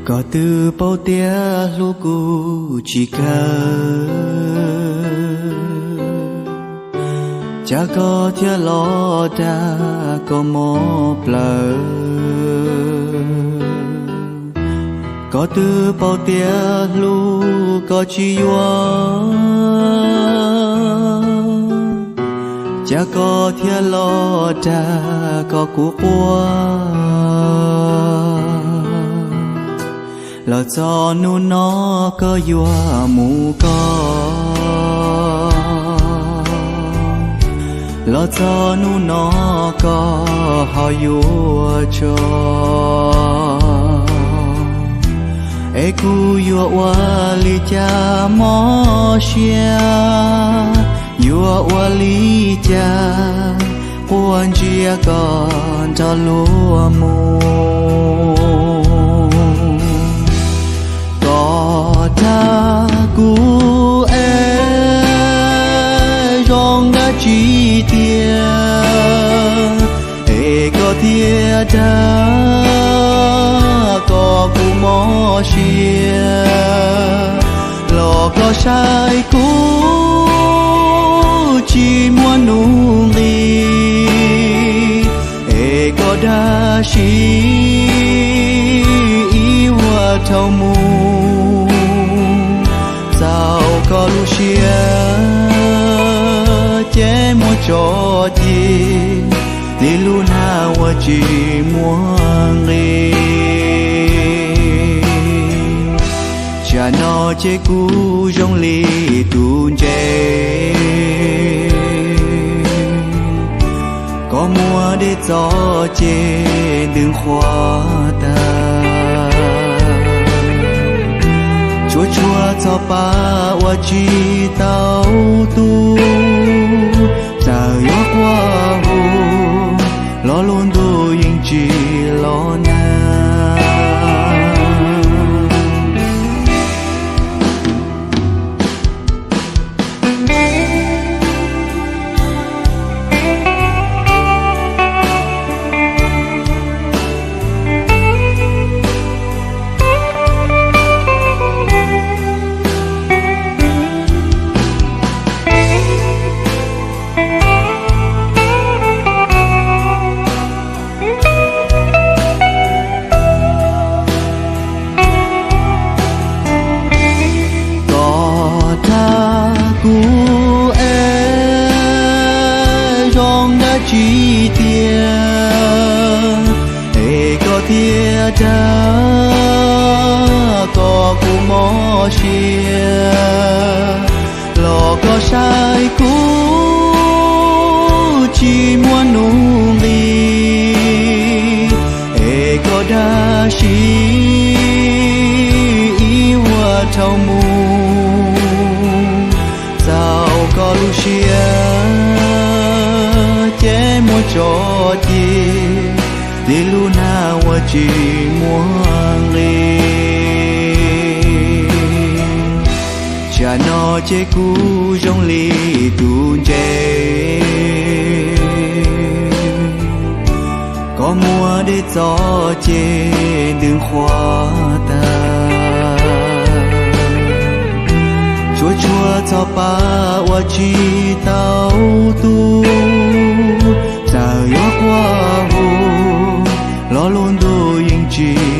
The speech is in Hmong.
Koj twb paub tias hlub kuv tsis kawg, cas koj thiaj los dag koj mob plawv. Koj twb paub tias hlub koj tsis yuav, cas koj thiaj los dag koj kuv quaj. Los txog hnub no koj yuav mus koj, los txog hnub no koj ho yuav tso. Es kuv yuav ua li cas mob siab, yuav ua li cas quaj ntsia koj nrog luag mus. Koj dag kuv es zoo dab tsi tiag, es koj thiaj dag kom kuv mob siab. Los koj saib kuv tsis muaj nuj nqis, es koj dag sim ib vuag dhau mus. Txaus koj lub siab ces muab tso ces, li lub nag uas tsis muaj nqis. Tsam no ces kuv zoo li tus ntses, koj muab dej txo ces ntws nqhuav tag. Tshuav tshuav txog pab uas tsis tau tu, txawm yuav quaj hu, los lub ntuj yeej tsis los nag. Koj dag kuv es zoo dab tsi tiag, es koj thiaj dag kom kuv mob siab. Los koj saib kuv tsis muaj nuj nqis, es koj dag sim ib vuag dhau mus. Txaus koj lub siab ces muab tso ces, li lub nag uas tsis muaj nqis. Tsam no ces kuv zoo li tus ntses, koj muab dej txo ces ntws nqhuav tag. Tshuav tshuav txog pab uas tsis tau tu, txawm yuav quaj hu, los lub ntuj yeej tsis